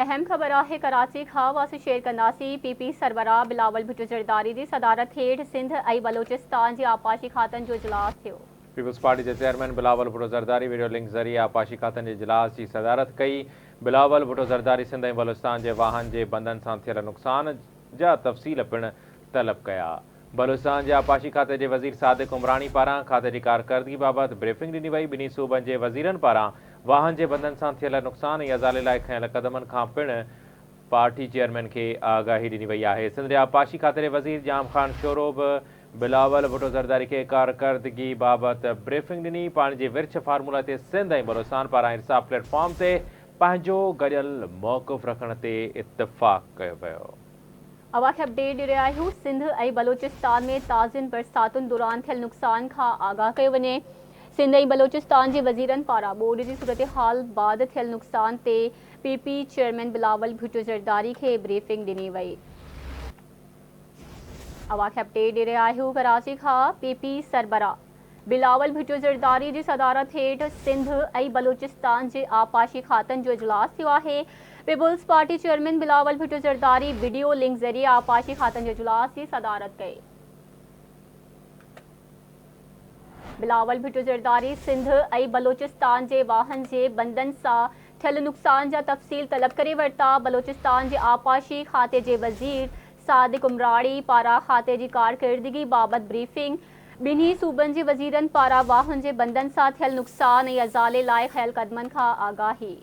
اهم خبر آهي ڪراچي کان واسي شيئر ڪنداسين پي پي سربراهه بلاول ڀٽو زرداري جي صدارت هيٺ سنڌ ۽ بلوچستان جي آبپاشي کاتن جو اجلاس ٿيو. پيپلز پارٽي جي chairman Bilawal Bhutto Zardari video link ذريعي آبپاشي کاتن جي اجلاس جي صدارت ڪئي. بلاول ڀٽو زرداري سنڌ ۽ بلوچستان جي واهن جي بندن سان ٿيل نقصان جا تفصيل پڻ طلب ڪيا. بلوچستان جي آبپاشي کاتي جي وزير صادق عمراڻي پاران کاتي جي ڪارڪردگي بابت بريفنگ ڏني وئي، ٻنهي صوبن جي وزيرن پاران واهن جي بندن سان ٿيل نقصان ۽ ازالي لاء کنيل قدمن کان پڻ پارٽي چيئرمين کي آگاهي ڏني وئي آهي. سنڌ جي آبپاشي کاتي جي وزير ڄام خان شورو به بلاول ڀٽو زرداري کي ڪارڪردگي بابت بريفنگ ڏني، پاڻي جي ورڇ فارمولا تي سنڌ ۽ بلوچستان پاران ارسا پليٽ فارم تي پنهنجو گڏيل موقف رکڻ تي اتفاق ڪيو ويو. اوهان کي اپڊيٽ ڏئي رهيا آهيون سنڌ ۽ بلوچستان ۾ تازين برساتن دوران ٿيل نقصان کان آگاهه ڪيو وڃي سنڌ ۽ بلوچستان جي وزيرن پاران ٻوڏ جي صورتحال بعد ٿيل نقصان تي P P chairman Bilawal Bhutto Zardari کي بريفنگ ڏني وئي. اوهان کي اپڊيٽ ڏئي رهيا آهيون ڪراچي کان پي پي سربراهه بلاول ڀٽو زرداري جي صدارت هيٺ سنڌ ۽ بلوچستان جي آبپاشي کاتن جو اجلاس ٿيو آهي. Peoples party chairman Bilawal Bhutto Zardari video link ذريعي آبپاشي کاتن جي اجلاس جي صدارت ڪئي. بلاول ڀٽو زرداري سنڌ ۽ بلوچستان جي واهن جي بندن سان ٿيل نقصان جا تفصيل طلب ڪري ورتا. بلوچستان جي آبپاشي کاتي جي وزير صادق عمراڻي پاران کاتي جي ڪارڪردگي بابت بريفنگ، ٻنهي صوبن جي وزيرن پاران واهن جي بندن سان ٿيل نقصان ۽ ازالي لاء کنيل قدمن کان آگاهي.